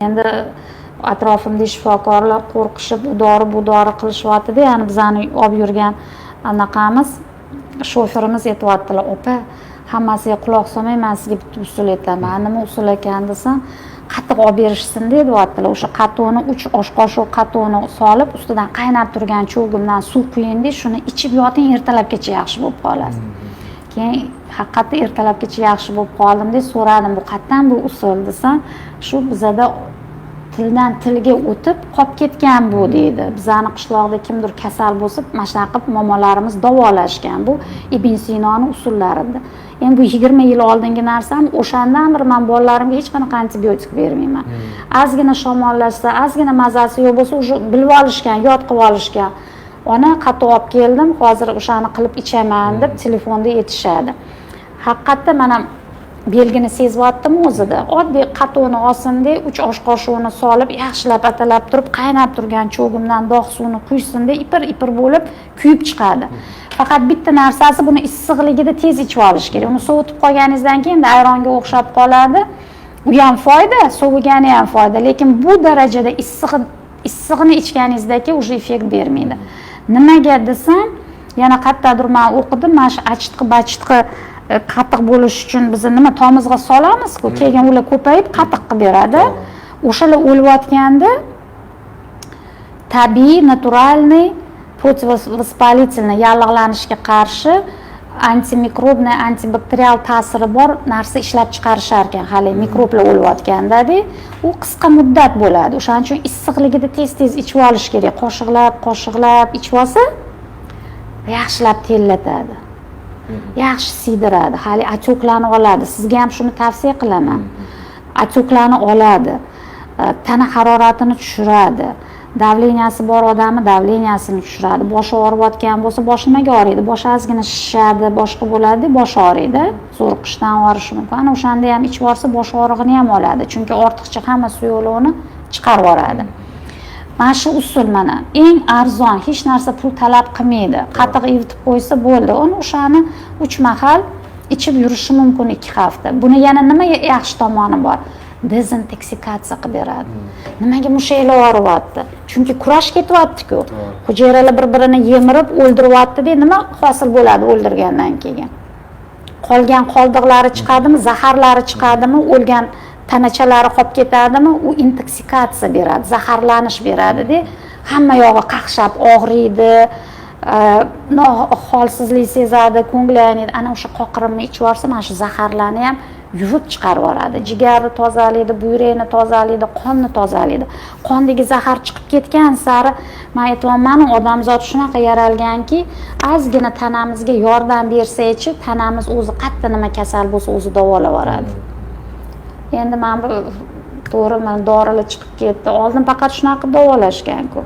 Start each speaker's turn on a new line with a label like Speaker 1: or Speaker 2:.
Speaker 1: Endi atrofimda shifokorlar qo'rqishib, u dori, bu dori qilishyaptida. Ya'ni bizani olib yurgan anaqamiz, shoferimiz aytyaptilar: "Opa, hammasiga quloq solmang, man sizga bitta usul aytaman". "Nima usul ekan?" desam, "Qatiq olib berishsin", deyaptilar. "O'sha qatiqni, 3 osh qoshiq qatiqni solib, ustidan qaynab turgan cho'gimdan suv quyingda, shuni ichib yoting, ertalabgacha yaxshi bo'lib qolasiz". Keyin haqiqatda ertalabgacha yaxshi bo'lib qoldim deb so'radim: "Bu qayerdan bu usul?" desam, "Shu bizada tildan tilga o'tib qolib ketgan bu", deydi. "Bizani qishloqda kimdir kasal bo'lsa, mana shunaqa qilib momolarimiz davolashgan, bu Ibn Sinoni usullari". Endi bu 20 yil oldingi narsam. O'shandan beri man bolalarimga hech qanaqa antibiotik bermayman. Ozgina shamollashsa, ozgina mazasi yo'q bo'lsa, уже bilib olishgan, yod qilib olishgan. "Ona, qatiq olib keldim, hozir o'shani qilib ichaman", deb telefonda aytishadi. Haqiqatda mana belgini sezyaptimi o'zida, oddiy qatiqni olsinda, 3 osh qoshig'ini solib, yaxshilab atalab turib, qaynab turgan cho'gimdan dog' suvini quysinda, ipir ipir bo'lib kuyib chiqadi. Faqat bitta narsasi, buni issiqligida tez ichib olish kerak. Uni sovutib qolganingizdan keyin endi ayronga o'xshab qoladi. U ham foyda, sovigani ham foyda, lekin bu darajada issig'ini ichganingizdaki уже effekt bermaydi. Nimaga desam, yana qayerdadir man o'qidim, mana shu achitqi bachitqi qattiq bo'lishi uchun biz nima, tomizg'a solamizku, keyin ular ko'payib qatiq qilib beradi. O'shalar o'layotganda tabiiy, натуральный, противовоспалительный, yallig'lanishga qarshi, антимикробный, antibakterial ta'siri bor narsa ishlab chiqarishar ekan hali mikroblar o'layotgandada. U qisqa muddat bo'ladi. O'shaning uchun issiqligida tez tez ichib olish kerak. Qoshiqlab qoshiqlab ichib olsa, yaxshilab terlatadi, yaxshi siydiradi, hali отёк larni oladi. Sizga ham shuni tavsiya qilaman. Отёк larni oladi, tana haroratini tushiradi, давления si bor odamni давления sini tushiradi. Boshi og'riyotgan bo'lsa, bosh nimaga og'riydi? Boshi ozgina shishadi, boshqa bo'ladi, boshi og'riydi, zo'riqishdan og'rishi mumkin. Ana o'shanda ham ichib yuborsa, bosh og'rig'ini ham oladi, chunki ortiqcha hamma suyuqlikni chiqarib yuboradi. Mana shu usul mana eng arzon, hech narsa pul talab qilmaydi. Qatiq ivitib qo'ysa bo'ldi, uni, o'shani uch mahal ichib yurishi mumkin 2 hafta. Buni yana nima yaxshi tomoni bor? Dezintoksikatsiya qilib beradi. Nimaga mushaklar og'riyapti? Chunki kurash ketyaptiku, hujayralar bir birini yemirib o'ldiryaptida. Nima hosil bo'ladi o'ldirgandan keyin? Qolgan qoldiqlari chiqadimi, zaharlari chiqadimi, o'lgan tanachalari qolib ketadimi? U intoksikatsiya beradi, zaharlanish beradida. Hamma yog'i qaqshab og'riydi, holsizlik sezadi, ko'ngli ayniydi. Ana o'sha qoqirimni ichib yuborsa, mana shu zaharlarni ham yuvib chiqarib yuboradi, jigarni tozalaydi, buyrakni tozalaydi, qonni tozalaydi. Qondagi zahar chiqib ketgan sari, man aytyapmanu, odamzod shunaqa yaralganki, ozgina tanamizga yordam bersakchi, tanamiz o'zi qayerda nima kasal bo'lsa, o'zi davolab yuboradi. Endi mana bu, to'g'ri, mana dorilar chiqib ketdi, oldin faqat shunaqa qilib davolashganku.